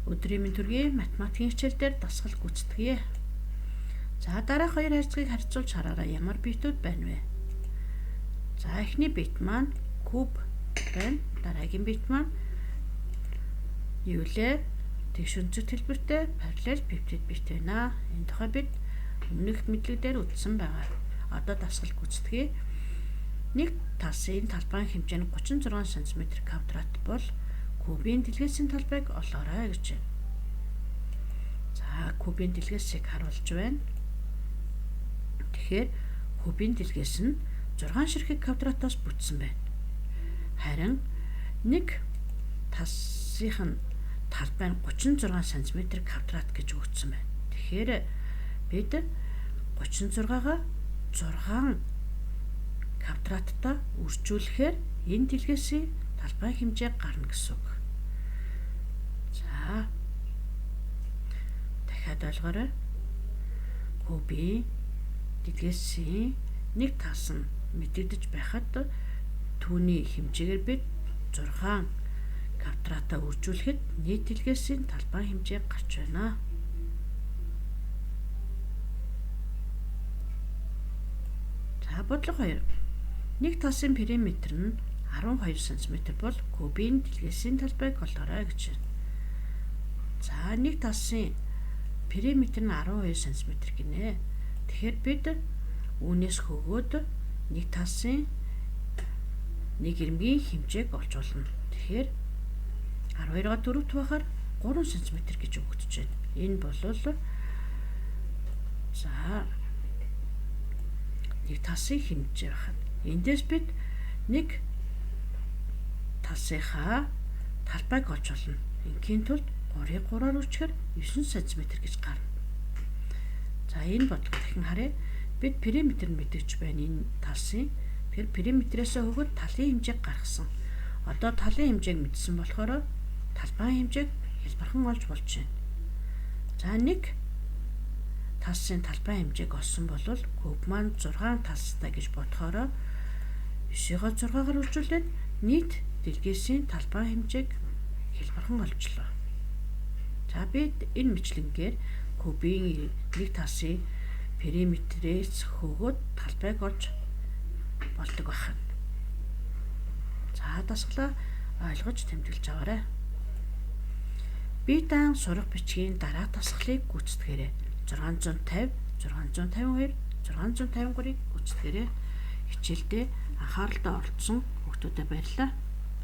Өдрийн мэнд төргийн математикийн хичээл дээр дасгал гүйцэтгэе. За дараах хоёр харьцгийг харьцуулж хараарай. Ямар битүүд байна вэ? За эхний бит маань куб байна. Дараагийн бит маань юу лээ? Тэгш өнцөг төлбөртэй параллел пептид бит байна. Энэ тухай бид өмнөх мэдлэг дээр үзсэн байгаа. Одоо дасгал гүйцэтгэе. Нэг талсын талбайн хэмжээ нь 36 см квадрат бол кубын дэлгэцийн талбайг олоорой гэж байна. За кубын дэлгэцийг харуулж байна. Тэгэхээр кубын дэлгэц нь 6 ширхэг квадратаас бүтсэн байна. Харин нэг талсынх нь талбай нь 36 см квадрат гэж өгсөн байна. Тэгэхээр бид 36-гаа 6 квадраттай үржүүлэхээр энэ дэлгэцийн талбай хэмжээ гарна гэсэн үг. За дахиад ойлгоорой. Кубын дэлгэцийн нэг талс нь мэдэгдэж байхад түүний хэмжээгээр бид 6 квадратаа үржүүлэхэд нийт дэлгэцийн талбай хэмжээ гарч байна. За бодлого 2. Нэг талсын периметр нь 12 см бол кубын дэлгэцийн талбайг олоорой гэж байна. За нэг талсын периметр нь 12 см гинэ. Тэгэхээр бид үүнээс хөгөөд нэг талсын нэг ирмэгийн хэмжээг олж болно. Тэгэхээр 12-аа 4 хуваагаар 3 см гэж өгөгдөж байна. Энэ бол за нэг талсын хэмжээ байна. Эндээс бид нэг талсынхаа талбайг олж болно. Ингийн тулд 3-ыг 3-аар үржихээр 9 см гэж гарна. За энэ бодлого дахин харъя. Бид периметр нь мэдэгч байна энэ талсын. Тэгэхээр периметрээс хөгөөд талын хэмжээг гаргасан. Одоо талын хэмжээг мэдсэн болохоор талбайн хэмжээг хялбархан олж болж байна. За нэг талсын талбайн хэмжээг олсон бол куб маань 6 талстай гэж бодохоороо 9-ийг 6-аар үржүүлээд нийт дэлгэцийн талбай хэмжээг хялбархан олжлоо. За бид энэ мэтлэнгээр кубын нэг талсын периметрээс хөгөөд талбайг олж болдог байна. За дасгалаа ойлгож тэмдэглэж аваарай. Битан сурах бичгийн дараа дасгалыг гүйцэтгээрэй. 650, 652, 653-ыг гүйцэтгээрэй. Хичээлдээ анхааралтай оролцсон хүүхдүүдэд баярлалаа.